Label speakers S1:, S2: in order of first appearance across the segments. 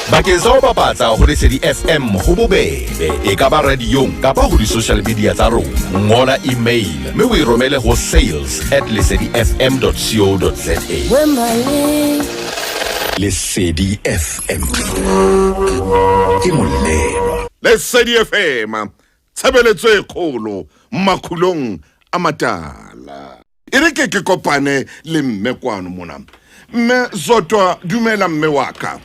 S1: Bakeng sa ho bapatsa ho Lesedi FM ho bobebe, e ka ba radiong kapa ho di-social media tsa rona. Ngola email mme o e romele ho sales at lesedifm co za. Lesedi FM ke molelwa.
S2: Lesedi FM, tshebeletso e kgolo makhulong a matala. E re ke ke kopane le mme kwano mona. Mme Zotwa, dumela mme wa ka.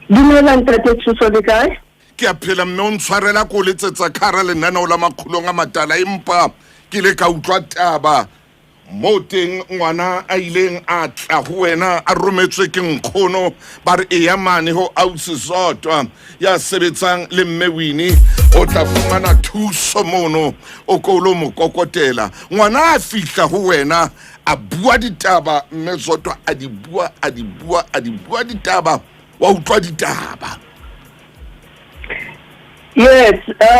S3: Dumela ntate Thuso, le kae?
S2: Ke a phela mme, o ntshwarela ko letsetsa khara lenaneo la makgulong a matala, empa ke ile ka utlwa taba mo teng ngwana a ileng a tla ho wena a rometswe ke nkgono, ba re eya mane ho ausi Zotwa ya sebetsang le mme Winnie, o tla fumana thuso mono, o ko lo mo kokotela. Ngwana a fihla ho wena a bua ditaba, mme Zotwa a di bua, a di bua, a di bua ditaba, wa utlwa ditaba.
S3: Yes,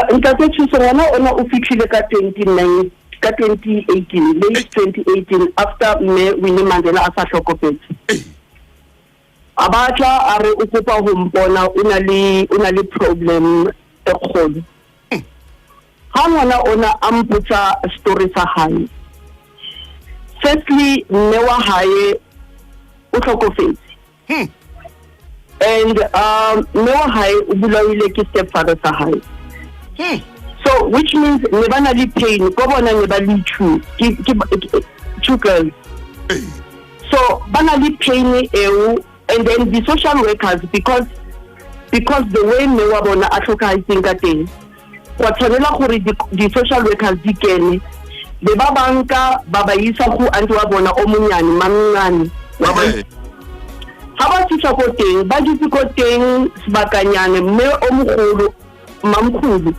S3: ntate Thuso, ngwana ona o fitlhile ka 29, ka 2018, late 2018, after mme Winnie Mandela a sa hlokofetse. A batla a re o kopa ho mpona, o na le problem e kgolo. Ha ngwana ona a mpotsa story sa hae, firstly, mme wa hae o hlokofetse and mme wa hae o bolaile ke stepfather sa hae. So which means ne ba na le pain ko bona, ne ba le two, ke two girls, so ba na le pain eo. And then the social workers, because the way mme wa bona a tlhokahetseng ka teng, gwa tshwanela gore di-social workers di kene, be ba banka ba ba isa go aunty wa bona o monyane, mamncane wa bona. Ha ba fitlha ko teng, ba dutse ko teng sebakanyane, mme o mogolo, mamkhulu,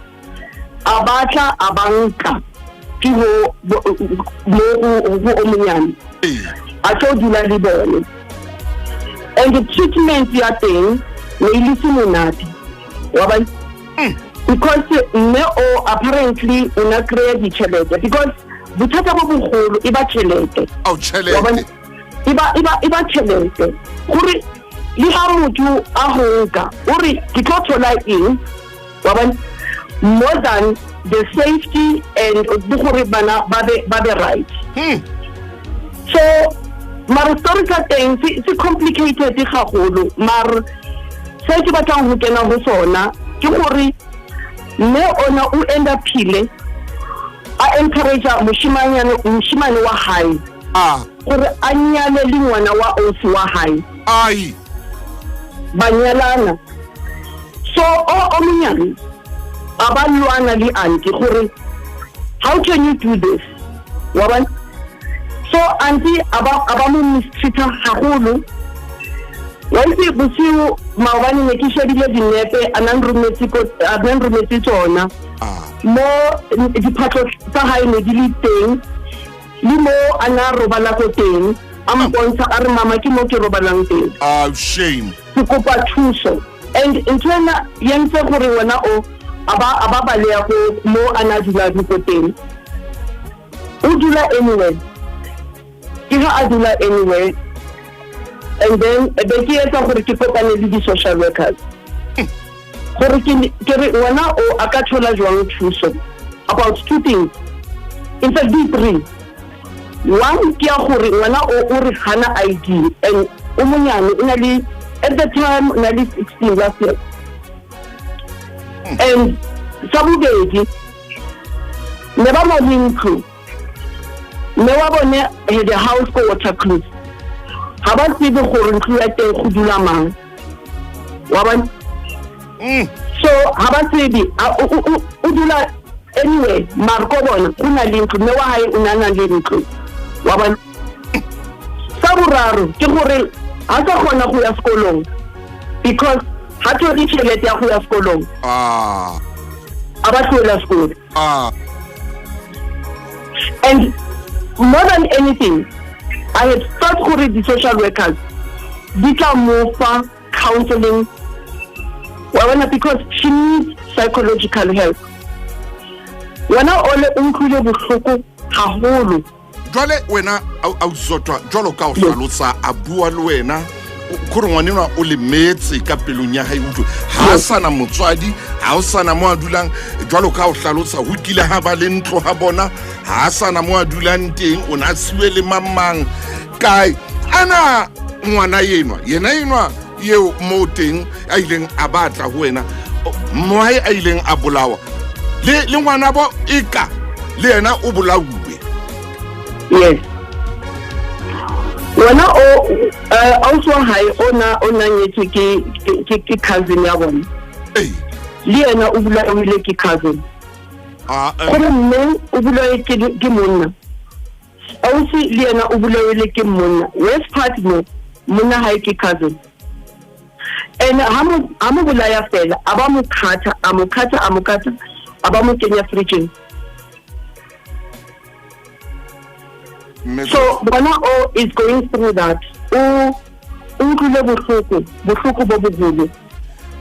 S3: a batla a banka ke ho mo go o monyane, a tlo dula le bone. And the treatment ya teng ne e le se monate wa ba, because mme o apparently o na kry-a ditšhelete, because bothata bo bogolo e ba tšhelete.
S2: Ao, tšhelete.
S3: E ba tšhelete, gore le ha motho a go nka o re ke tlo thola eng, wa bona, more than the safety and le gore bana ba be right. So mara story sa teng se complicated gagolo, mar se ke batlang go kena go sona ke gore mme ona o end up phile a encourage moshimanyane, moshimane wa hae gore a nyale le ngwana wa ausi wa hae.
S2: Ai.
S3: Ba nyalana. So o monyane a ba lwana le aunty gore, "How can you do this?" Wa bona? So aunty a ba mo mistreata haholo. Wa itse, bosiu maobane ne ke shebile dinepe a nang rometse tsona, mo diphatlo tsa hae ne di le teng, le mo a na robala ko teng. A mpontsha, a re, "Mama, ke mo ke robalang teng."
S2: Ah, shame.
S3: Ke kopa thuso. And ntho ena e entse gore wena o a ba baleya go mo a na dula ko teng. O dula anywhere, ke ha a dula anywhere. And then e be ke etsa gore ke kopane le di-social workers, gore ke re ngwana o a ka thola jwang thuso about two things, in fact di three. One ke ya gore ngwana o o re hana ID and o monyane, o na le, at the time o na le 16 last year. And sa bobedi, ne ba na le ntlo, mme wa bone had a house ko Waterkloof. Ga ba tsebe gore ntlo ya teng go dula mang, wa bona. So ga ba tsebe, o dula anyway, mare ko bona go na le ntlo, mme wa hae o na na le ntlo, wa bona. Sa boraro ke gore ga sa kgona go ya sekolong because ga thole tšhelete ya go ya sekolong. A ba tlohela sekolo. And more than anything, I had thought gore di-social workers di tla mo fa counseling, wa bona, because she needs psychological help. Wena ole o utlwile bohloko haholo.
S2: Jwale wena, au Zotwa, jwalo ka o hlalosa, a bua le wena, Kore ngwanenwa o lemetse ka pelong ya hae, utlwe, ha a sana motswadi, ha o sana mo a dulang, jwalo ka o hlalosa, ho kile ha ba le ntlo ha bona, ha a sana mo a dulang teng, o na siwe le mang kae. Ana ngwana enwa, yena enwa eo mo teng a ileng a batla ho wena, mmae a ileng a bolawa, le ngwana bo eka le yena o bolauwe.
S3: Yes, ngwana o ausi wa hae o na nyetswe ke cousin ya bona. Le yena o bolailwe ke cousin. Gore mme o bolailwe ke monna, ausi le yena o bolailwe ke monna. Worst part mo, monna hae ke cousin. And ha mo bolaya fela, a ba mo khatha, a mo khatha, a mo khatha, a ba mo kenya fridging. So bona o is going through that. O utlwile bohloko bo boholo.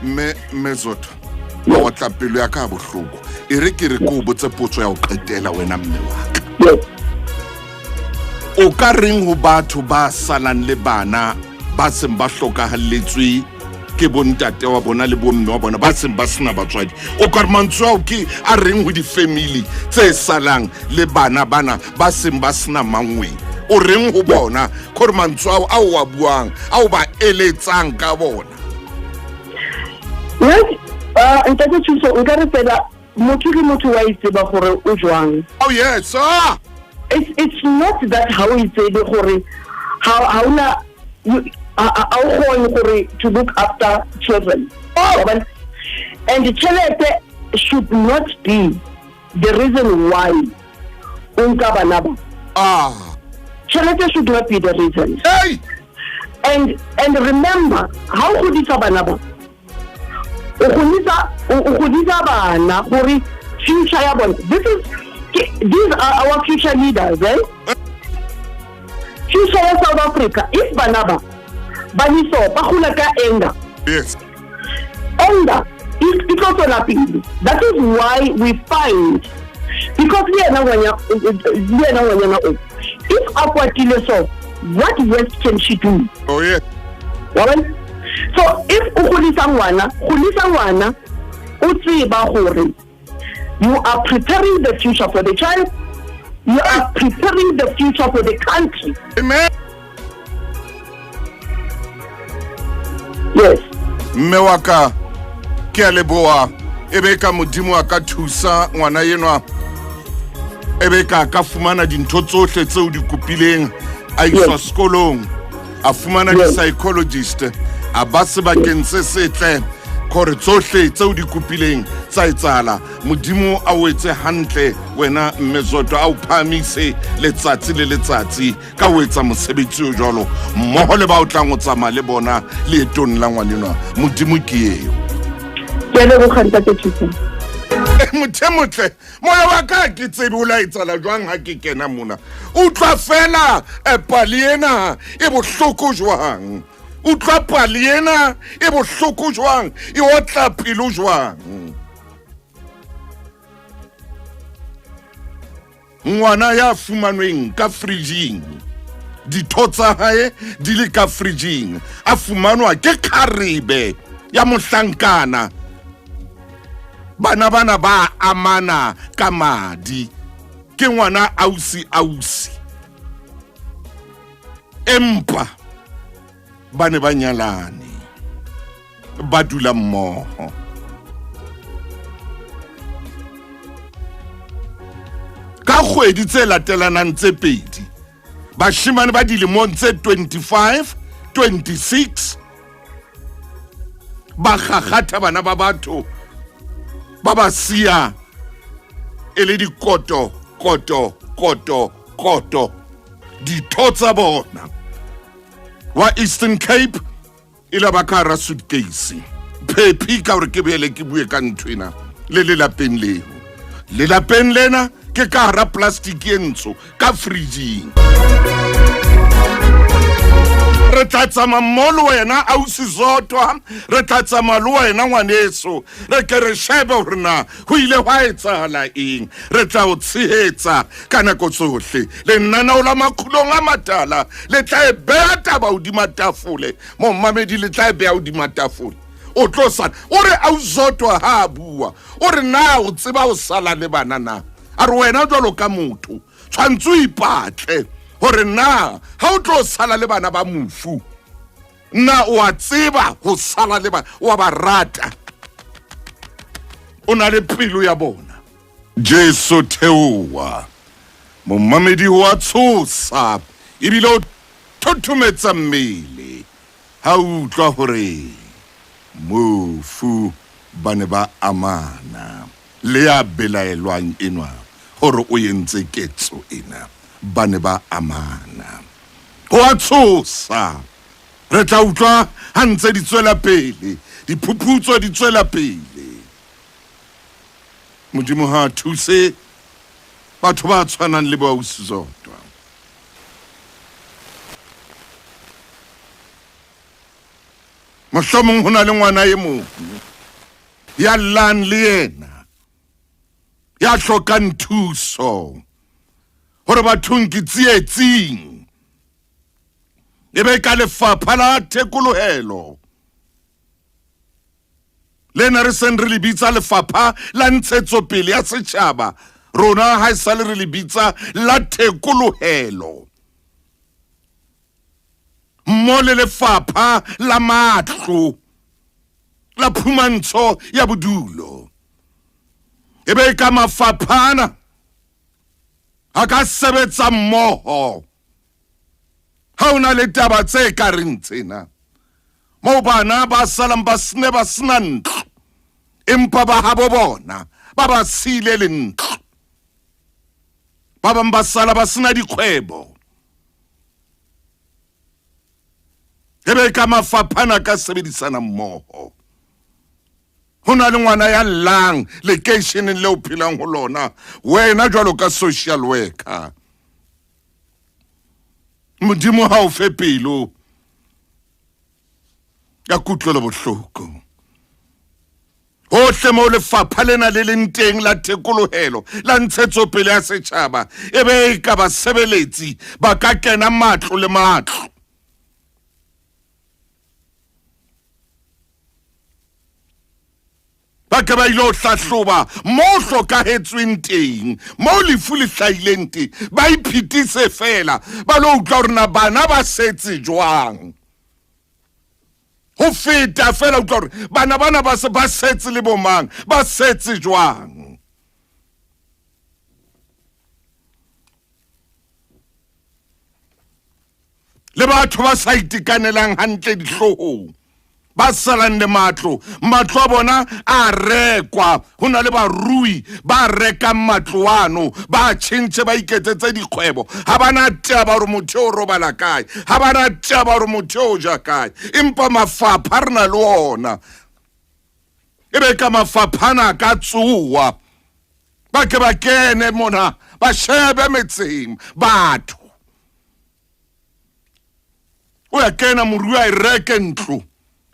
S2: Mme Zodwa, wa otla pelo ya ka bohloko. E re ke re ke o botse potso ya ho qetela wena mme wa ka.
S3: Yes.
S2: O ka reng ho batho ba salang le bana ba seng ba hlokahalletswe ke bontate wa bona le bomme wa bona, ba seng ba sena batswadi? O ka re mantswe ao ke a reng ho di-family tse salang le bana bana ba seng ba sena mangweng? O reng ho bona kore mantswe ao ao wa buang, ao ba eletsang ka bona?
S3: Yes, ntate Thuso, nka re fela motho le motho wa itseba gore o jwang.
S2: Oh yes, ah!
S3: It's not that ha o itsebe gore ha una a o kgone gore to look after children.
S2: Oh!
S3: And tjhelete should not be the reason why o nka bana ba.
S2: Ah.
S3: Tjhelete should not be the reason.
S2: Hey!
S3: And remember, ha o godisa bana ba, o godisa bana gore future ya bona. These are our future leaders, eh? Future ya South Africa. If bana ba ba niso ba gola ka anger.
S2: Yes.
S3: Anger e tlo tswela pele. That is why we find, because le yena ngwanyana o, if a kwatile so, what worst can she do?
S2: Oh yeah.
S3: Well, so if o godisa ngwana, o tseba gore you are preparing the future for the child, you are preparing the future for the country.
S2: Amen.
S3: Yes.
S2: Mme wa ka, ke a leboha, e be ka Modimo a ka thusa ngwana enwa, e be ka ka fumana dintho tsohle tseo di kopileng, a iswa sekolong, a fumana di-psychologist, a ba sebakeng se setle, gore tsohle tseo di kopileng tsa etsahala. Modimo a o etse hantle wena mme Zodwa, a o phahamise letsatsi le letsatsi ka ho etsa mosebetsi o jwalo, mmoho le ba o tlang ho tsamaya le bona leetong la ngwanenwa. Modimo ke eo.
S3: Ke a leboha ntate Thuso.
S2: Motho e motle, moya wa ka ke tsebe o la etsahala jwang ha ke kena mona. Utlwa fela pale ena e bohloko jwang. Utlwa pale ena e bohloko jwang, e otla pelo jwang. Ngwana ya fumanweng ka fridging, ditho tsa hae di le ka fridging, a fumanwa ke kgarebe ya mohlankana. Bana bana ba amana ka madi, ke ngwana ausi ausi, empa ba ne ba nyalane, ba dula mmoho. Ka kgwedi tse latelanang tse pedi, bashemane ba dilemong tse 25, 26 ba kgakgatha bana ba batho, ba ba siya e le dikoto, koto, koto, koto, ditho tsa bona. Wa Eastern Cape e la ba ka hara suitcase. Phephi ka hore ke boele ke bue ka ntho ena le lelapeng leo. Lelapeng lena ke ka hara plastic e ntsho ka fridging. Re tla tsamaya mmo le wena ausi Zodwa, re tla tsamaya le wena ngwaneso, re ke re shebe hore na ho ile hwa etsahala eng. Re tla o tshehetsa ka nako tsohle. Lenaneo la Makgulong a Matala le tla e beha taba hodima tafole. Momamedi le tla e beha hodima tafole. O tlo sala. O re ausi Zodwa ha a bua, o re na o tseba ho sala le bana na? A re wena jwalo ka motho tshwantse o ipatle hore na ha o tlo sala le bana ba mofu, na o a tseba ho sala le bana, o a ba rata, o na le pelo ya bona. Jesu theoha, momamedi ho a tshosa ebile o thothometsa mmele ha o utlwa hore mofu ba ne ba amana le ya belaelwang enwa hore o entse ketso ena. Ba ne ba amana. Ho a tshosa. Re tla utlwa ha ntse di tswela pele, diphuphutso di tswela pele. Modimo ha a thuse batho ba tshwanang le bo Ausi Zodwa. Mohlomong ho na le ngwana e mong ya llang le yena, ya hlokang thuso, hore bathong ke tsietsing. E be ka lefapha la thekolohelo lena re seng re le bitsa lefapha la ntshetsopele ya setjhaba, rona ha e sale re le bitsa la thekolohelo, mmo le lefapha la matlo la phumantsho ya bodulo. E be ka mafaphana a ka sebetsa mmoho ha o na le taba tse ka reng tsena, moo bana ba salang ba sene ba sena ntlo, empa ba habo bona ba ba siile le ntlo, ba bang ba sala ba sena dikgwebo. E be ka mafaphana ka sebedisana mmoho. Ho na le ngwana ya llang lekeisheneng leo phelang ho lona, wena jwalo ka social worker, Modimo ha o fe pelo ya kutlwelo bohloko. Hohle moo lefapha lena le leng teng la thekolohelo la ntshetsopele ya setjhaba, e be e ka basebeletsi ba ka kena matlo le matlo. Ba ke ba ile ho hlahloba mo hlokahetsweng teng, mo lefu le hlahileng teng, ba iphetise fela, ba lo utlwa hore na bana ba setse jwang. Ho feta fela utlwa hore bana bana ba se ba setse le bomang, ba setse jwang. Le batho ba sa itekanelang hantle dihloohong, ba salang le matlo, matlo a bona a rekwa. Ho na le barui ba rekang matlo ano, ba tjhentjhe, ba iketsetse dikgwebo. Ha ba na taba hore motho o robala kae, ha ba na taba hore motho o ja kae. Empa mafapha re na le ona, e be ka mafapha ana ka tsoa, ba ke ba kene mona, ba shebe metseng batho. O ya kena morui a e reke ntlo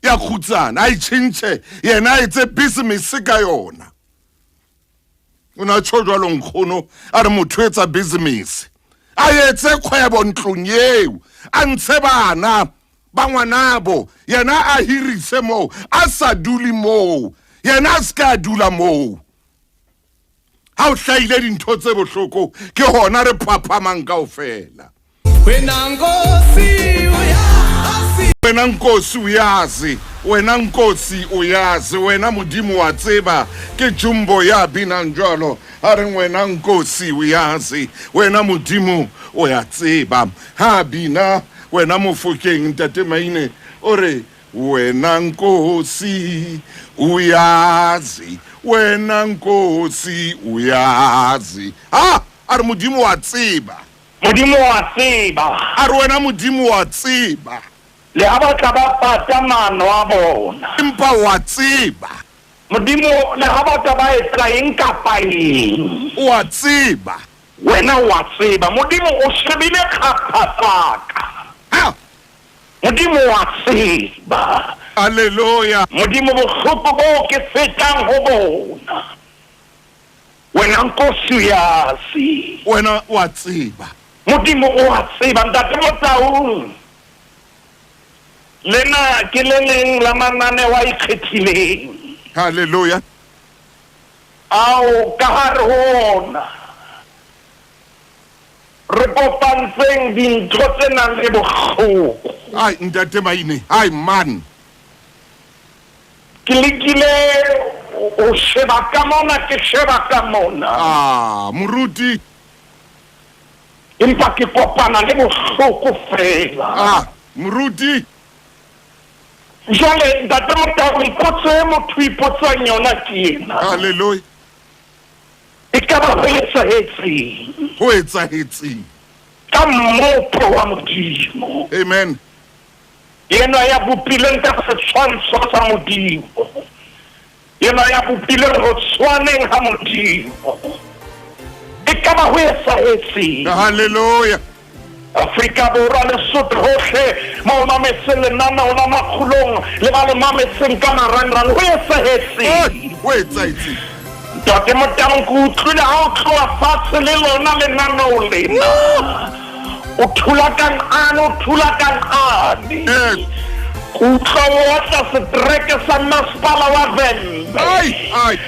S2: ya kgutsana, a e tjhentjhe, yena a etse business ka yona. O na tjho jwalo nkgono, a re motho etsa business, a etse kgwebo ntlong eo, a ntshe bana ba ngwanabo, yena a hirise moo, a sa dule moo, yena a se ka dula moo. Ha o hlahile dintho tse bohloko, ke hona re phaphamang kaofela.
S4: Wena Nkosi uyazi.
S2: Wena Nkosi uyazi, wena Nkosi uyazi, wena Modimo wa tseba. Ke Jumbo ya binang jwalo, a reng wena Nkosi uyazi, wena Modimo o ya tseba. Ha bina wena Mofokeng, Ntate Maine o re wena Nkosi uyazi, wena Nkosi uyazi. Ha a re Modimo wa tseba.
S5: Modimo wa tseba.
S2: A re wena Modimo wa tseba.
S5: Le ha ba tla ba pata maano a bona.
S2: Empa wa tseba.
S5: Modimo, le ha ba tla ba etsa eng kapa eng.
S2: O a tseba.
S5: Wena o a tseba. Modimo o shebile kgapha tsa ka.
S2: Ha!
S5: Modimo wa tseba.
S2: Alleluia.
S5: Modimo bohloko boo ke fetang ho bona. Wena Nkosi o ya se.
S2: Wena o a tseba.
S5: Modimo o a tseba. Ntate Motaung, lena ke le leng la mananeo a ikgethileng.
S2: Hallelujah.
S5: Ao ka hare ho ona re kopantseng dintho tse nang le bohloko.
S2: Ai ntate Maine, ai man.
S5: Ke lekile ho sheba ka mona, ke sheba ka mona.
S2: Ah, moruti.
S5: Empa ke kopana le bohloko feela.
S2: Ah, moruti.
S5: Jwale ntate Motaung, potso e motho ipotsang yona ke ena.
S2: Hallelujah.
S5: Ekaba ho etsahetseng?
S2: Ho etsahetseng?
S5: Ka mmopo wa Modimo.
S2: Amen.
S5: Yena ya bopileng ka setshwantsho sa Modimo. Yena ya bopileng ho tshwaneng ha Modimo. Ekaba ho etsahetseng?
S2: Hallelujah.
S5: Afrika Borwa, Lesotho, hohle mo mametseng lenaneo la Makgulong le ba le mametseng ka marangrang, ho etsahetseng?
S2: Ho etsahetseng?
S5: Ntate Motaung, ke utlwile ha o tloha fatshe le lona lenaneo lena. O thula ka nqane, o thula ka nqane. Ke utlwa o otla setereke sa masepala wa Vhembe.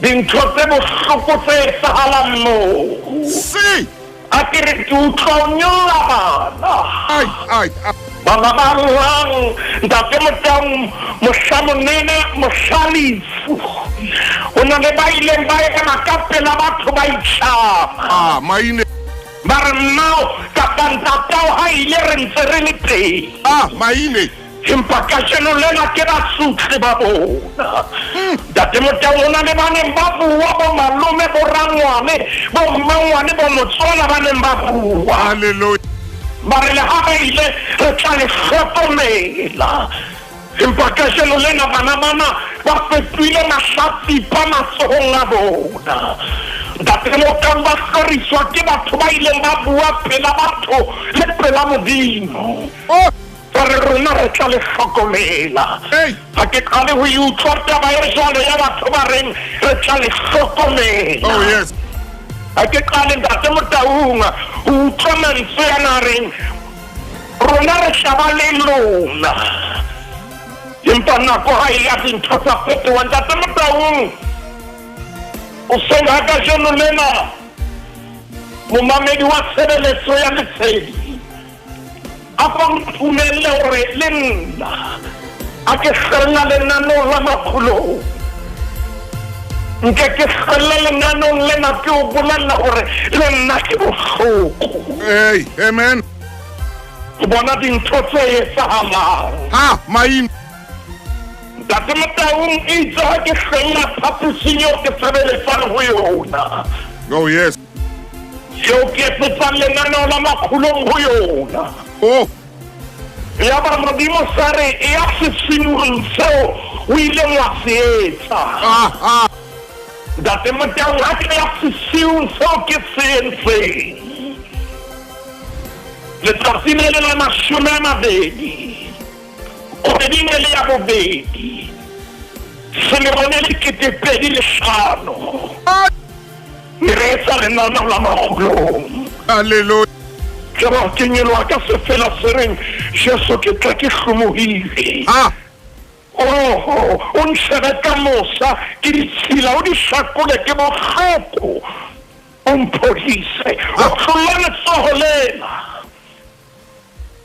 S5: Dintho tse bohloko tse etsahalang moo.
S2: Si!
S5: A ke re ke utlwa o nyolla bana.
S2: Ai, ai, ai.
S5: Bana ba llang, Ntate Motaung, mohla monene, mohla lefu. Ho na le ba ileng ba ema ka pela batho ba itlama.
S2: Ah, maine.
S5: Ba re mmao kapa ntatao ha ile re ntse re le teng.
S2: Ah, maine.
S5: Empa kajeno lena ke basutle ba bona. Ntate Motau, ho na le ba neng ba bua, bo malome, bo rangwane, bo mmangwane, bo motswala ba neng ba bua.
S2: Hallelujah.
S5: Ba re le ha ba ile re tla le hlokomela. Empa kajeno lena bana bana ba fetohile mahlatsipa matsohong a bona. Ntate Motau, ba hloriswa ke batho ba ileng ba bua pela batho le pela Modimo.
S2: Oh.
S5: Ba re rona re tla le hlokomela. Ha ke qale ho e utlwa taba e jwalo ya batho ba reng re tla le hlokomela.
S2: Oh, yes.
S5: Ha ke qale Ntate Motaung ho utlwa mantswe ana a reng rona re tla ba le lona. Empa nako ha e ya dintho tsa fetoha. Ntate Motaung, hoseng ha kajeno lena momamedi wa tshebeletso ya Lesedi A ko ntumelle hore le nna a ke hlella lenaneong la makgolong. Nke ke hlelle lenaneong lena ke o bolella hore le nna ke bohloko.
S2: Hey, amen.
S5: Ke bona dintho tse etsahalang.
S2: Ha, maine.
S5: Ntate Motaung itse ha ke hlella phaposing eo ke sebeletsang ho yona.
S2: Oh, yes.
S5: Eo ke etsetsang lenaneo la makgulong ho yona.
S2: Oh.
S5: Yaba Modimo sa re, Eya sesiung seo o ileng wa se etsa.
S2: Ah, ah.
S5: Ntate Motaung, ha ke ya sesiung seo ke se entseng, letsatsi le le la 20, kgweding e le ya bobedi, selemo ne le 2005. Ke reetsa lenaneo la makgulong.
S2: Hallelujah.
S5: Ke ba ke nyoloha ka sefela se reng, Jesu ke tla ke hlomohile.
S2: Ah.
S5: Oho, o ntshebe ka mosa, ke ditshila, o di hlakole ke bohloko, o mphodise. O tlolla letsoho lena,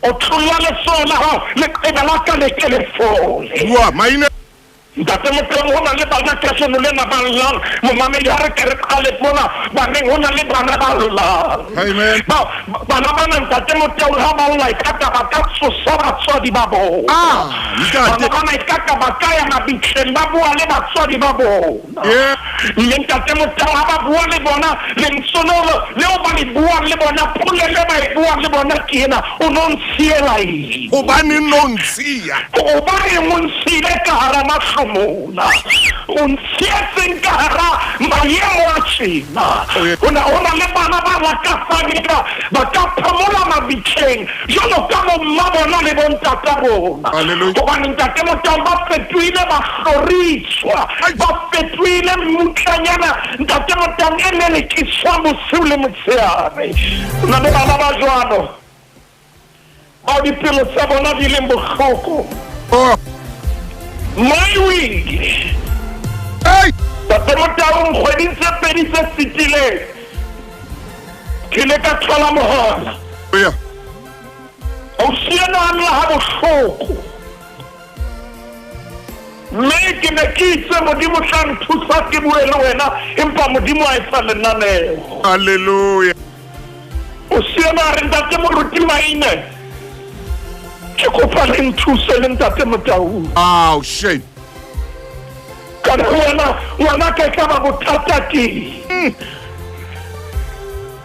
S5: o tlolla letsoho la hao, leqeba la ka le ke le fole.
S2: Bua, maine.
S5: Ntate Motaung, ho na le bana kajeno lena ba llang. Momamedi, ha re ke re qale mona baneng, ho na le bana ba llang.
S2: Amen.
S5: Ba, bana bana, Ntate Motaung, ha ba lla ekaka ba ka tsosa batswadi ba bona.
S2: Ah, ntate.
S5: Bana bana ekaka ba ka ya mabitleng ba bua le batswadi ba bona.
S2: Yeah.
S5: Mme Ntate Motaung, ha ba bua le bona, lentswe leo leo ba le buang le bona, polelo e ba e buang le bona ke ena, o no ntshiela eng?
S2: Hobaneng no ntshiya?
S5: Hobaneng o ntshile ka hara mahloko? mona? O ntshietseng ka hara maemo a tjena? Ho na ho na le bana ba lakatsang eka ba ka phomola mabitleng jwalo ka bomma bona le bontata bona. Hobane Ntate Motau ba fetohile bahloriswa, ba fetohile mmutlanyana Ntate Motau e lelekiswang bosiu le motshehare. Ho na le bana ba jwalo bao dipelo tsa bona di leng bohloko.
S2: Oh.
S5: Mai o ile.
S2: Hey!
S5: Ntate Motaung kgweding tse pedi tse fetileng ke ile ka thola mohala.
S2: Yeah.
S5: Ausi ena a lla ha bohloko. Mme ke ne ke itse Modimo tla nthusa ke bue le wena empa Modimo a etsa lenaneo.
S2: Hallelujah.
S5: Ausi ena a re ntate Moruti Maine ke kopa le nthuse le ntate Motaung.
S2: Oh shame.
S5: Ka re ho wena ngwana ka e tla ba bothata keng?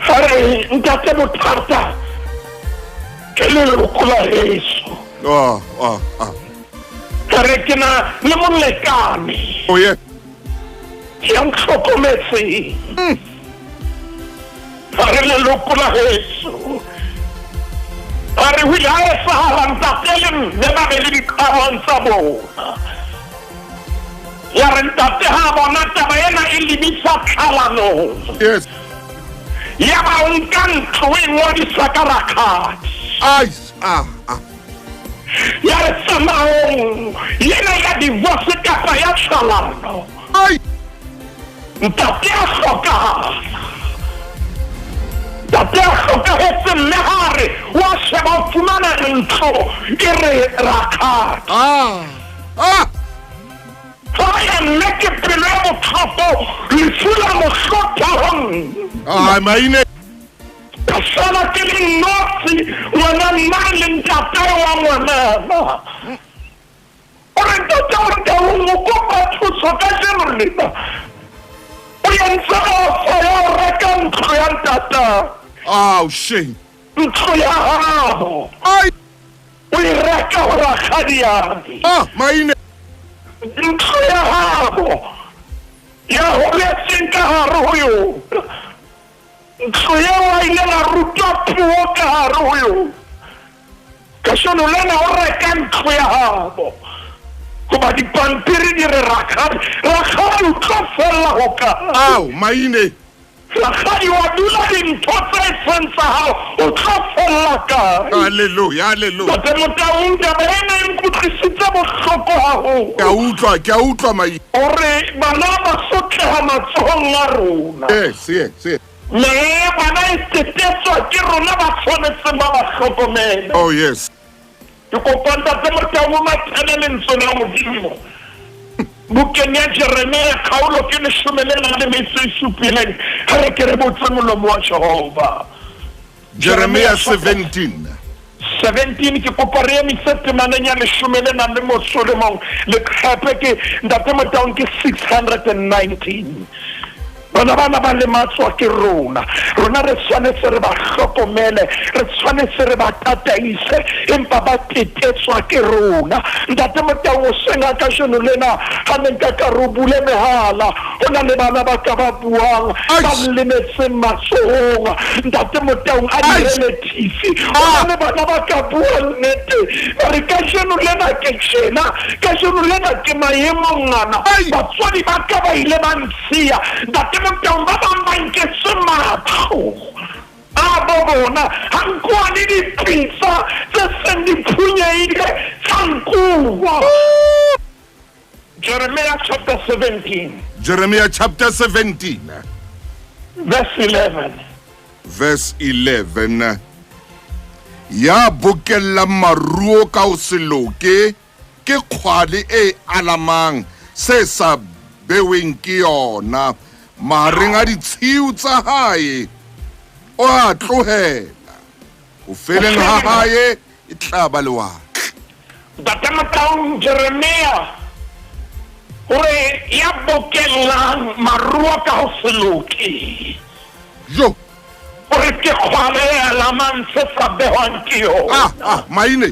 S5: A re ntate bothata ke leloko la heso.
S2: Oh, oh, oh.
S5: Ka re ke na le molekane.
S2: Oh yeah.
S5: Ya ntlhokometseng. A re leloko la heso. A re ho ile ha etsahala ntate le mme ba be le diqabang tsa bona. Ya re ntate ha a bona taba ena e lebisa tlhalanong.
S2: Yes.
S5: Ya ba o nka ntlo o e ngodisa ka rakgadi.
S2: Ai, ah, ah.
S5: Ya re tsamaong ena ya divorce kapa ya tlhalano.
S2: Ai.
S5: Ntate a hlokahala. Ntate a hlokahetse mme ha re wa sheba o fumana ntlo e re rakgadi.
S2: Ah. Ah.
S5: Haya mme ke pelo e botlhoko lefu la mo hlotha ho nna.
S2: Ah, maine.
S5: Ka sala ke le nnotshi ngwana nna le ntate wa ngwanana. O re ntate o re Taung o kopa thuso kajeno lena. O entse offer ya ho reka ntlo ya ntatae.
S2: Oh, shame.
S5: Ntlo ya hao.
S2: Ai.
S5: O e reka ho rakgadiae.
S2: Ah, maine.
S5: Ntlo ya habo ya holetseng ka hare ho yona. Ntlo eo a ileng a rutwa puo ka hare ho yona. Kasheno lena o reka ntlo ya habo. Hoba dipampiri di re rakgadi, rakgadi o tlo fella ho kae?
S2: Ao, maine.
S5: Rakgadi wa dula dintho tse seng tsa hao, o tlo fella kae?
S2: Hallelujah, hallelujah.
S5: Ntate Motaung, taba ena e nkutlwisitse bohloko haholo.
S2: Ke a utlwa, ke a utlwa maine.
S5: Hore bana ba sotleha matsohong a rona.
S2: Yes, yes, yes.
S5: Mme bana e tetetswa ke rona ba tshwanetseng ba ba hlokomele.
S2: Oh yes.
S5: Ke kopa Ntate Motaung o mathele lentswe la Modimo bukeng ya Jeremia kgaolo ke leshome le nang le metso e supileng. Ha re ke re botse molomo wa Jehova.
S2: Jeremia 17.
S5: 17 ke kopa re emise temaneng ya leshome le nang le motso le mong leqhepe ke Ntate Motaung ke 619. Bana bana ba lematswa ke rona. Rona re tshwanetse re ba hlokomele, re tshwanetse re ba tataise, empa ba tetetswa ke rona. Ntate Motaung hoseng ha kajeno lena ha ne nka ka re o bule mehala, ho na le bana ba ka ba buang ba nlemetseng matsohong. Ntate Motaung a di-relatives, ho na le bana ba ka buang nnete ba re kajeno lena ke tjena, kajeno lena ke maemong ana. Batswadi ba ka ba ile ba Sia, Ntate Motaung ba bang ba nketse matlo a bo bona, ha nkuwa le dipitsa tse seng di phunyehile tsa nkuwa. Jeremia chapter 17.
S2: Jeremia chapter 17.
S5: Verse 11.
S2: Verse 11. Ya bokellang maruo ka ho se loke ke kgwale e alamang se sa beweng ke yona mahareng a ditshiu tsa hae, o a tlohela. Ho feleng ha hae e tla ba lewatle.
S5: Ntate Motaung Jeremia o re ya bokellang maruo ka ho se loke.
S2: Jo.
S5: O re ke kgwale e alamang se sa behwang ke yona.
S2: Ah, ah, maine.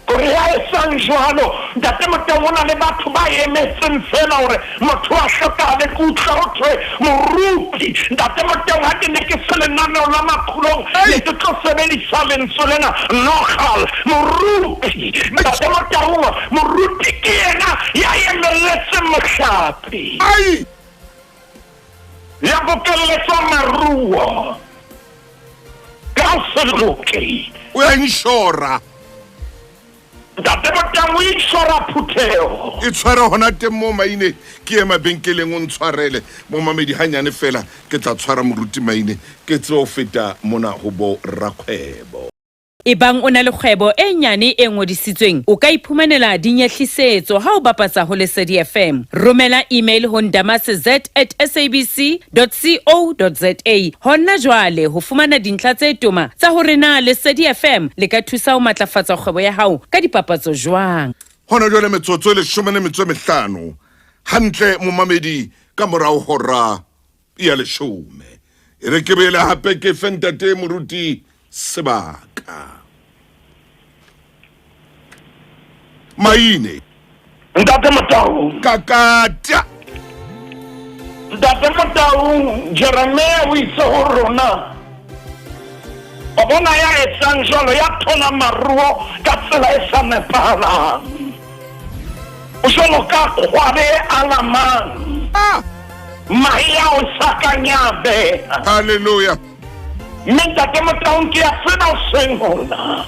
S5: Kore ya etsang jwalo, Ntate Moteng, ho na le batho ba emetseng feela hore motho a hlokahale. Ke utlwa ho thwe moruti, Ntate Moteng, ha ke ne ke se lenaneo la Makhulong, ne ke tlo sebedisa lentswe lena nogal. Moruti, Ntate Motaung, moruti ke yena ya emelletseng mohlape. Ya bokelletsang maruo ka ho se loke.
S2: O ya inshora.
S5: Ntate Motang o inshora phutheho.
S2: E tshware hona teng moo Maine, ke ye mabenkeleng o ntshwarele. Momamedi hanyane fela ke tla tshwara moruti Maine ke tsebe ho feta mona ho bo rakgwebo.
S6: Ebang o na le kgwebo e nyane e ngodisitsweng, o ka iphumanela dinyehlisetso ha o bapatsa ho Lesedi FM. Romela email ho ndamase at sabc dot co dot za hona jwale ho fumana dintlha tse toma tsa hore na Lesedi FM le ka thusa ho matlafatsa kgwebo ya hao ka dipapatso jwang.
S2: Hona jwale metsotso e leshome le metso e mehlano hantle momamedi ka morao hora ya leshome. E re ke boele hape ke fe ntate moruti sebaka. Maine.
S5: Ntate Motau.
S2: Kakata.
S5: Ntate Motau, Jeremia o itse ho rona, o bona ya etsang jwalo, ya tholang maruo ka tsela e sa nepahalang, o jwalo ka kgwabe e alamang mahe ao sa kang ya beha.
S2: Hallelujah.
S5: Mme Ntate Motaung, ke a tseba hoseng hona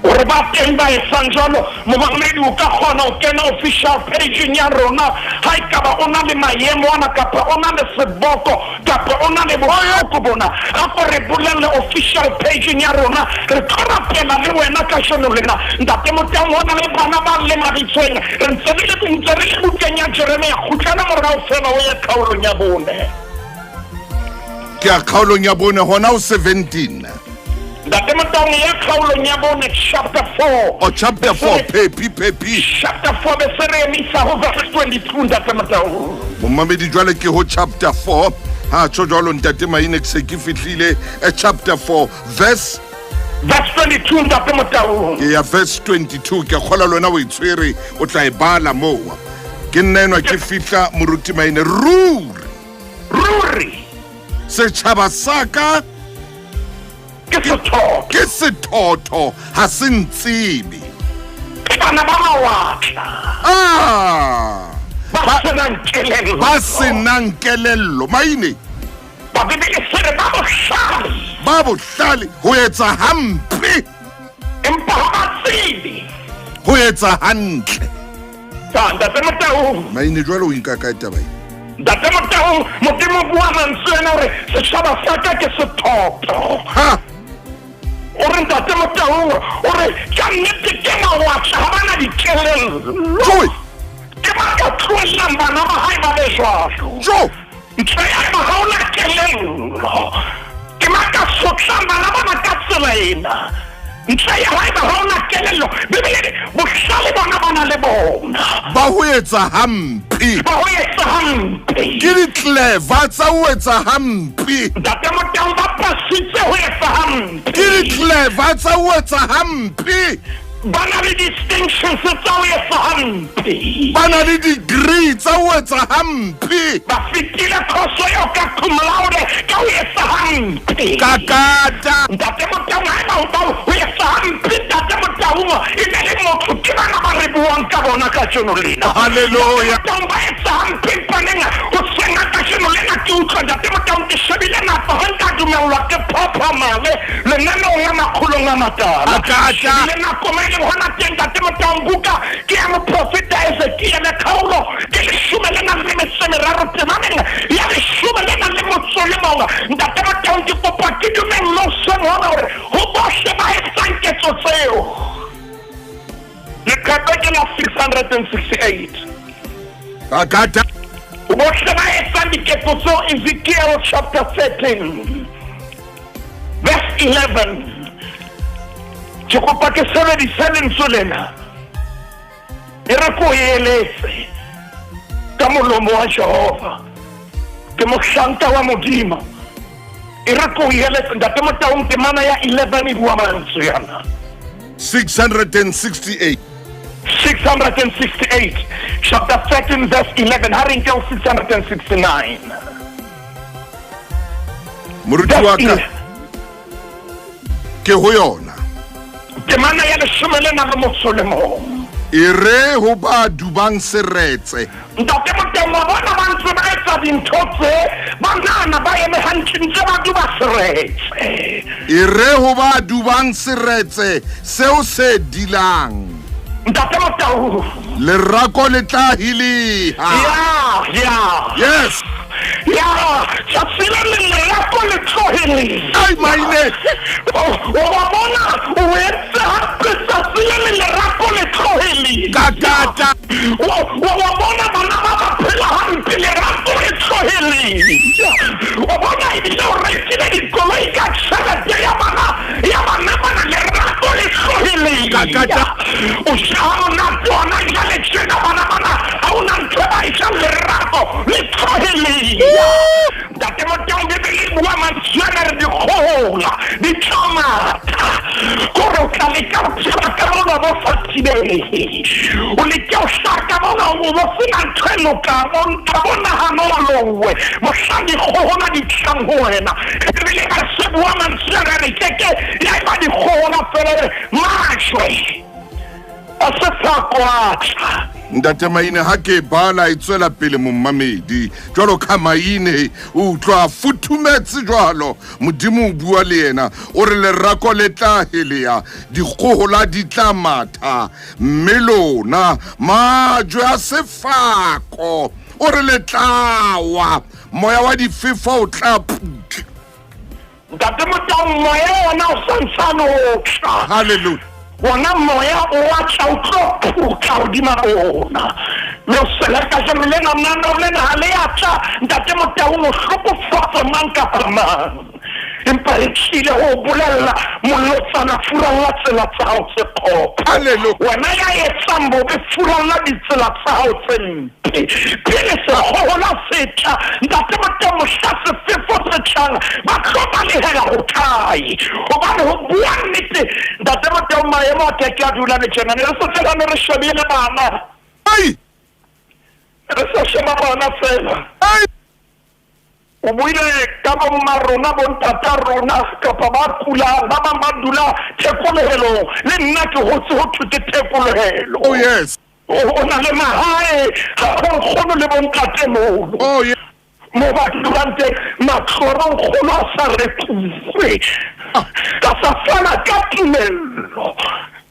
S5: hore ba teng ba etsang jwalo. Momamedi, o ka kgona ho kena official page-eng ya rona ha ekaba o na le maemo ana, kapa o na le seboko, kapa o na le bohloko bona. A ko re bolelle official page-eng ya rona, re tlo rapela le wena kajeno lena. Ntate Motaung, ho na le bana ba lemaditsweng. Re ntse re le, ntse re le bukeng ya Jeremia. Kgutlela morao fela o ye kgaolong ya bone.
S2: Ke ya kgaolong ya bone hona ho 17.
S5: Ntate Motaung, ya kgaolong ya bone, chapter 4.
S2: Oh, chapter 4, phepi, phepi.
S5: Chapter 4 be se re emisa ho verse 22, Ntate Motaung.
S2: Momamedi, jwale ke ho chapter 4. Ha tjho jwalo Ntate Maine, ke se ke fihlile chapter 4 verse
S5: Verse 22, Ntate Motaung.
S2: Ke ya verse 22, ke kgola lona o e tshwere, o tla e bala moo. Ke nna enwa ke fihla moruti Maine. Ruri.
S5: Ruri.
S2: Setjhaba sa ka
S5: ke sethotho.
S2: Ke sethotho, ha se ntsebe.
S5: Ke bana ba mawatla. Ba senang kelello.
S2: Ba senang kelello. Maine.
S5: Ba Bibele se re ba bohlale.
S2: Ba bohlale ho etsa hampe.
S5: Empa ha ba tsebe.
S2: Ho etsa hantle.
S5: Ta, Ntate Motaung.
S2: Maine, jwale o inka kae taba e?
S5: Ntate Motaung, Modimo o bua mantswe ana hore setjhaba sa ka ke sethotho.
S2: Ha!
S5: O re Ntate Motaung, o re ka nnete ke mawatla, ha ba na dikelello.
S2: Joe!
S5: Ke ba ka tlohellang bana ba hae ba be jwalo.
S2: Jo!
S5: Ntle ya eba ha o na kelello. Ke ba ka sotlang bana bana ka tsela ena. Ntle ya haeba ha o na kelello. Bibele e re bohlale bona ba na le bona.
S2: Ba ho etsa hampe.
S5: Ba ho etsa hampe.
S2: Ke di-clever tsa ho etsa hampe.
S5: Ntate Motaung, ba pasitse ho etsa hampe.
S2: Ke di-clever tsa ho etsa hampe.
S5: Ba na le distinctions tsa ho etsa hampe.
S2: Ba na le degree tsa ho etsa hampe.
S5: Ba fetile khoso eo ka cum laude ka ho etsa hampe.
S2: Kakata.
S5: Ntate Motaung, haeba ho ba ho etsa hampe, Ntate Motaung, e ne le motho, ke bana ba re buang ka bona kajeno lena.
S2: Hallelujah.
S5: Ntate Motaung, ba etsa hampe mpaneng ho senga kajeno lena ke utlwa Ntate Motaung, ke shebile nako ha nka dumellwa ke phophamale lenaneong la makgolong a matala.
S2: Akata.
S5: Shebile nako mo e leng hona teng, Ntate Motaung, buka ke ya moprofeta Ezekiele, kgaolo ke leshome le nang le metso e meraro, temaneng ya leshome le nang le motso o le mong. Ntate Motaung, ke kopa ke dumellwe hoseng hona hore ho bohle ba etsang ketso tseo. Leqepe ke la 668.
S2: Akata.
S5: Ho bohle ba etsang diketso tseo, Ezekiel chapter 13 verse 11. Ke kopa ke sebedise lentswe lena. E re ko eletse ka molomo wa Jehova. Ke mohlanka wa Modimo. E re ko eletse Ntate Motaung, temana ya 11 e bua mantswe ana.
S2: 668.
S5: 668 chapter 13 verse 11 ha re nke ho 669.
S2: Moruti wa ka ke ho yona.
S5: Temana ya leshome le nang le motso le mong.
S2: E re ho ba dubang seretse.
S5: Ntate Moteng wa bona ba ntse ba etsa dintho tse ba nahana ba eme hantle ntse ba duba seretse.
S2: E re ho ba dubang seretse seo se dilang.
S5: Ntate Motau.
S2: Lerako le tla hileha.
S5: Ya, ya.
S2: Yes.
S5: Ya, tsatsi le leng lerako le tlo hileha.
S2: Ai maine.
S5: O wa bona o entse hampe tsatsi le leng lerako le tlo hileha.
S2: Kakata.
S5: Wa bona bana ba ba phela hampe lerato le tlohele. Wa bona ebile o rekile dikoloi ka tjhelete ya bana ya bana bana lerato le tlohele.
S2: Kakata.
S5: O ja ha monate hona jwale tjena bana bana ha hona ntho e ba e jang lerato le tlohele. Ntate Motau Bibele e bua mantswe ana re dikgohola di tla matha. Kore o tla leka ho phela ka mona bo sa thibehe. O leke ho hlaha ka mona o bo sena ntho e lokang. O nka bo nahano wa lowe mohlang dikgohola di tlang ho wena. Bibele e se bua mantswe ana re keke ya eba dikgohola fela re majwe a se sa kwatla.
S2: Ntate Maine ha ke bala e tswela pele mommamedi jwalo ka Maine o utlwa futhumetse jwalo Modimo o bua le yena o re lerako le tla helea dikgohola di tla matha mme lona majwe a sefako o re le tla wa moya wa difefo o tla putla.
S5: Ntate Motau moya ona o santsane o tla.
S2: Hallelujah.
S5: Ona moya o wa tla o tlo phutla hodima rona. Mme o sele kajeno lena lenaneo lena ha le ya tla Ntate Motau o hlokofatsa mang kapa mang. Empa re tlile ho o bolella molotsana furalla tsela tsa hao tse kgopo.
S2: Hallelujah.
S5: Wena ya etsang bobe furalla ditsela tsa hao tse mpe. Pele sekgohola se tla, Ntate Moteng, mohla sefefo se tlang, ba tlo balehela hokae? Hobane ho bua nnete, Ntate Moteng, maemo a ke ke a dula le tjena. Ne re sa fela ne re shebile bana.
S2: Ai!
S5: Re sa sheba bana feela.
S2: Ai!
S5: O buile ka bomma rona, bontata rona, kapa ba kulang, ba bang ba dula thekolohelong. Le nna ke hotse ho thwe ke thekolohelo.
S2: Oh yes.
S5: O na le mahae ga bonkgono le bontatemoholo.
S2: Oh yes.
S5: Mo ba dulang teng, matlo a bonkgono a sa rekuwe. Ka sa fana ka tumello.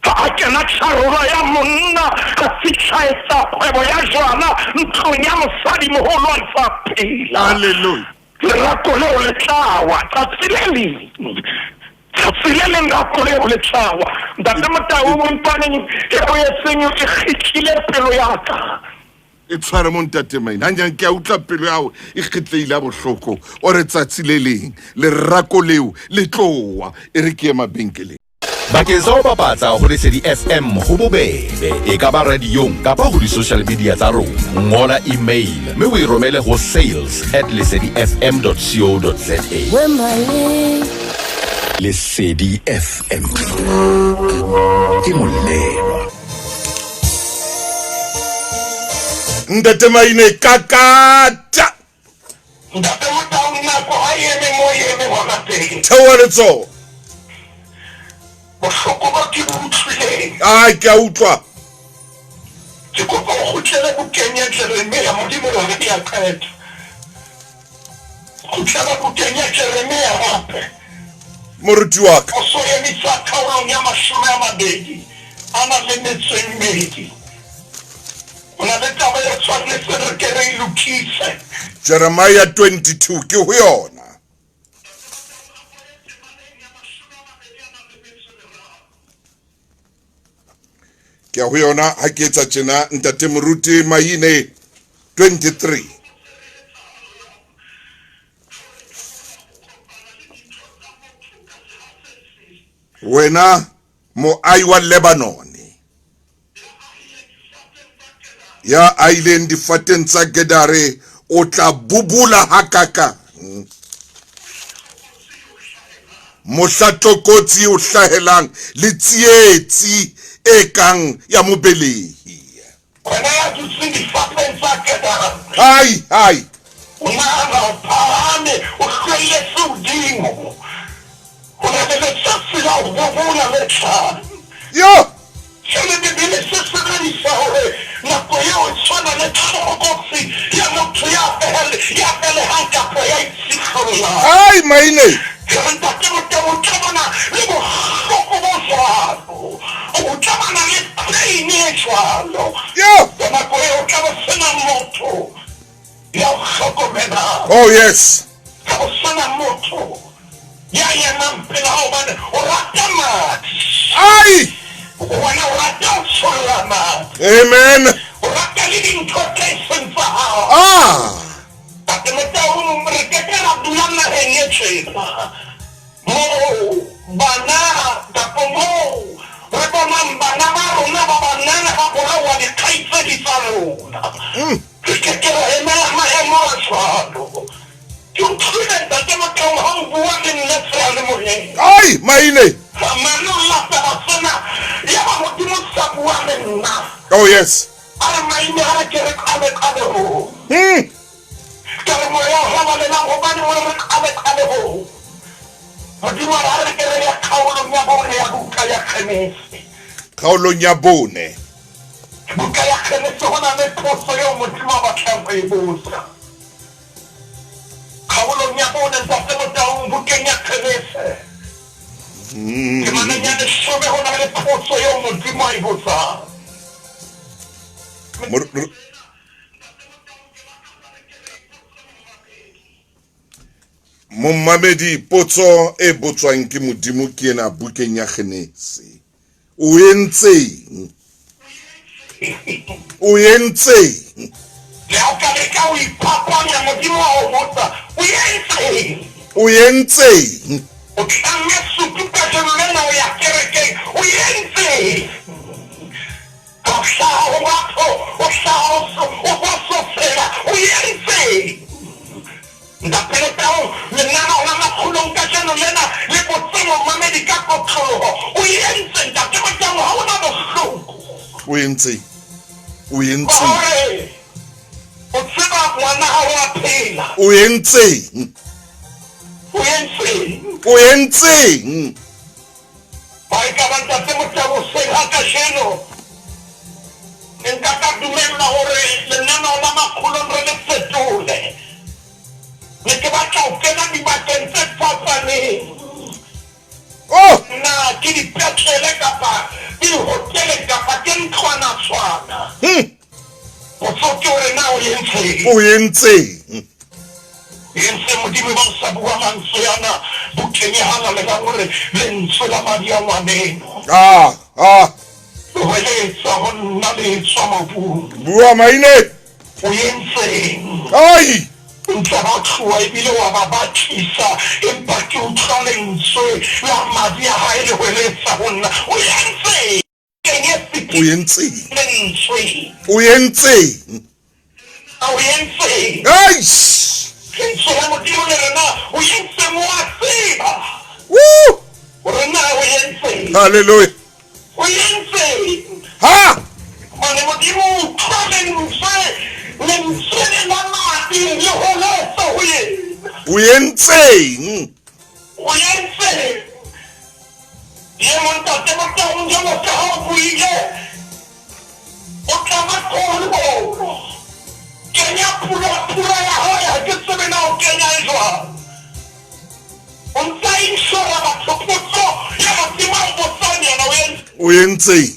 S5: Ha a kena tjharolo ya monna, a fihla etsa kgwebo ya jwala ntlong ya mosadimoholo a ntse a phela.
S2: Hallelujah.
S5: Lerako leo le tla wa tsatsi le leng. Tsatsi le leng lerako leo le tla wa. Ntate Motau Mpaneng e boetseng e kgitlile pelo ya ka.
S2: E tshware mo ntate Maine. Hanjang ke a utlwa pelo ya hao e kgitleile ha bohloko. O re tsatsi le leng lerako leo le tlo wa. E re ke ye mabenkeleng.
S1: Bakeng sa ho bapatsa ho Lesedi FM ho bobebe, e ka ba radiong kapa ho di-social media tsa rona. Ngola email mme o e romele ho sales at lesedifm.co.za. Lesedi FM ke molelwa.
S2: Ntate Maine kakata.
S5: Ntate Motau nako ha e eme mo e eme hona teng.
S2: Theoha letsoho.
S5: Bohloko bo ke bo utlwileng.
S2: Ai ke a utlwa.
S5: Ke kopa o kgutlele bukeng ya Jeremia, Modimo yona e a qeta. Kgutlela bukeng ya Jeremia hape.
S2: Moruti wa ka.
S5: O so emisa kgaolong ya 20 a na le metso e mmedi. Ho na le taba e tshwanetse re ke re e lokise.
S2: Jeremiah 22 ke ho yona. Ke ya ho yona ha ke etsa tjena ntate Moruti Maine 23. Wena moahi wa Lebanone ya ahileng difateng tsa Kedare, o tla bubula hakakang! Mohla tlokotsi e o hlahelang le tsietsi e kang ya mobelehi.
S5: Wena ya dutseng difateng tsa Kedare.
S2: Hai, hai!
S5: O nahana o phahame, o hlwelletse hodimo. Ho na le letsatsi la ho bobola le tlang.
S2: Yo!
S5: Jwale Bibele se sebedisa hore nako eo e tshwana le tlokotsi ya motho ya ya belehang kapa ya itshihlolang.
S2: Ai, maine!
S5: Ke re Ntate Motau o tlamana le bohloko bo jwalo. O tlamana le pain e jwalo.
S2: Yo!
S5: Ka nako eo o tla bo sena motho ya o hlokomelang.
S2: Oh, yes.
S5: Ga go sena motho ya emang pela hao hobane o rata madi.
S2: Ai!
S5: Wena o rata ho tsholla madi.
S2: Amen.
S5: O rata le dintho tse seng tsa hao.
S2: Ah!
S5: Ntate Motaung, re ke ke ra dula naheng e tjena moo bana kapa moo re bonang bana ba rona ba banana ba bolawa dikgaitsedi tsa rona. Re ke ke ra emela maemo a jwalo. Ke utlwile Ntate Motaung ha o bua le nna seyalemoyeng.
S2: Ai, maine!
S5: Manong la taba tsena, yaba Modimo o sa bua le nna.
S2: Oh, yes.
S5: A re, Maine, a re ke re qale qalehong. Ka re, Moya o Halalelang, hobaneng o re re qale qalehong? Modimo a re, A re ke re ye kgaolong ya bone ya buka ya Genese.
S2: Kgaolong ya bone.
S5: Buka ya Genese, ho na le potso eo Modimo a batlang ho e botsa. Kgaolong ya bone, Ntate Motaung, bukeng ya Genese. Temaneng ya leshome, ho na le potso eo Modimo a e botsang.
S2: Momamedi, potso e botswang ke Modimo ke ena bukeng ya Genese. O entseng? O entseng?
S5: Le ha o ka leka ho iphapanya, Modimo wa o botsa, O entseng?
S2: O entseng?
S5: O tlamme sutu kajeno lena o ya kerekeng, o entseng? Ha o hlaha ho batho, o hlaha o bososela, o entseng? Ntate Letau, lenaneo la Makgolong kajeno lena le botse momamedi ka kotloloho. O entseng Ntate Letau ha o na bohloko?
S2: O entseng? O entseng?
S5: Hore o tseba ngwana hao a phela.
S2: O entseng?
S5: O entseng?
S2: O entseng?
S5: Ba e ka ba Ntate Motau hoseng ha kajeno ne nka ka dumella hore lenaneo la Makgolong re le fetole. Ne ke batla ho kena dibakeng tse fapaneng.
S2: Oh!
S5: Na ke dipetlele kapa ke dihoteleng kapa ke ntlwanatshwana. Potso ke hore na o entseng?
S2: O entseng?
S5: Entseng Modimo ba o sa bua mantswe ana bukeng e halalelang hore lentswe la madi a ngwaneno.
S2: Ah, ah.
S5: Le hweletsa ho nna le tswa mobung.
S2: Bua maine.
S5: O entseng?
S2: Ai!
S5: O ntse ba tloha ebile wa ba batlisa, empa ke utlwa lentswe la madi a hae le hweletsa ho nna. O entseng?
S2: O entseng?
S5: Lentswe.
S2: O entseng?
S5: A o entseng?
S2: Eish!
S5: Lentswe la Modimo le re na o entseng, o a tseba.
S2: Woo!
S5: Hore na o entseng.
S2: Hallelujah.
S5: O entseng?
S2: Ha!
S5: Hobane Modimo o utlwa lentswe, lentswe le la madi le holetsa ho yena.
S2: O entseng?
S5: O entseng? Ye montate Motaung jwalo ka ha o buile, o tlama koolobolo. Kenya pula pula ya hae, ha ke tsebe na o kenya e jwang. O ntsa inshora batho potso ya Modimo a o botsang yona o entse.
S2: O entseng?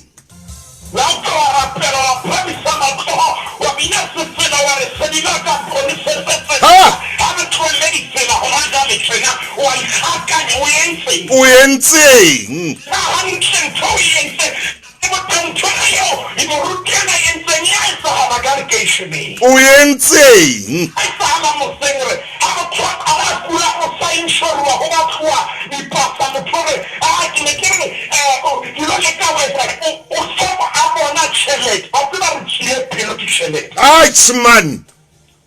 S5: Le ha o ka wa rapela, wa phahamisa matsoho, wa bina sefela, wa re, Sedi la ka, mponesetse tsela,
S2: Ha!
S5: ha re tlohelle ditsela hona jwale tjena, o a ikgakanya. O entseng?
S2: O entseng?
S5: Na hantle ntho o e entseng, ke botsa ntho ena eo moruti ena a e entseng e a etsahala ka lekeisheneng?
S2: O entseng?
S5: A etsahala motseng re ha motho a qala a kula o sa inshoruwa ho batluwa dipasa motho o re aa ke ne ke re ke lo leka ho etsa o o so a bona tjhelete wa tseba re tswile pelo ke tjhelete.
S2: Aitjh man.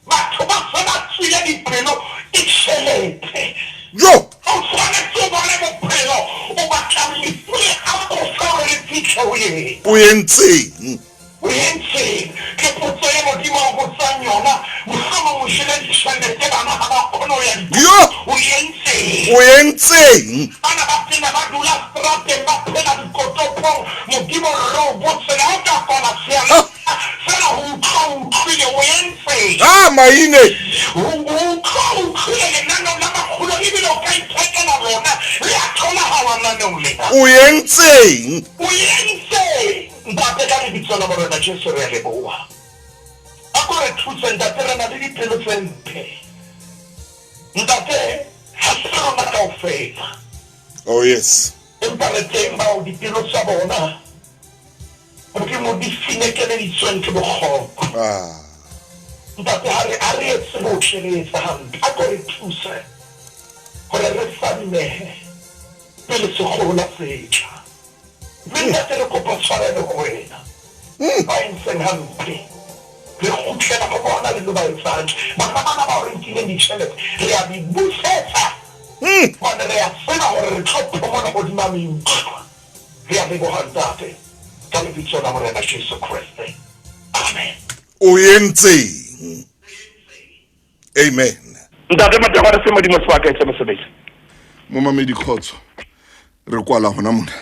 S5: Batho ba se ba tswile dipelo ke tjhelete.
S2: Jo!
S5: O tshwanetse o bone bophelo o batlang lefu le akofe hore le fihle ho yena.
S2: O entseng?
S5: O entseng? Ke potso e Modimo a o botsang yona. Mohlomong o jele ditjhelete, bana ha ba kgone ho ya dikolong.
S2: Yo!
S5: O entseng?
S2: O entseng?
S5: Bana ba tena ba dula strateng, ba phela dikotopong. Modimo o re o botse, le ha o ka kwala seyalemoya feela ho utlwa o utlwile, o entseng?
S2: Ah, maine!
S5: Ho utlwa o utlwile lenaneo la makgulo ebile o ka ithekela lona, le a tholahala lenaneong lena.
S2: O entseng?
S5: O entseng? Ntate, ka Lebitso la Morena Jesu re a leboha. A ko re thuse, Ntate, re na le dipelo tse mpe. Ntate, ha se rona kaofela.
S2: Oh, yes.
S5: Empa re teng bao dipelo tsa bona, Modimo, di finekeleditsweng ke bokgopo.
S2: Ah.
S5: Ntate, ha re, ha re etse botle, re etsa hampe. A ko re thuse hore re fadimehe pele sekgohola se tla. Mme Ntate, re kopa tshwarelo ho wena. Ba entseng hampe, re kgutlela ho bona re lo ba etsa hantle. Bana bana bao re nkileng ditjhelete, re a di busetsa, hobane re a tseba hore re tlo phomola hodima meutlwa. Re a leboha, Ntate, ka Lebitso la Morena Jesu Kreste. Amen.
S2: O entseng? Amen.
S5: Ntate Matangwane, se Modimo se baka etse mosebetsi.
S2: Momamedi, khotso. Re kwala hona mona.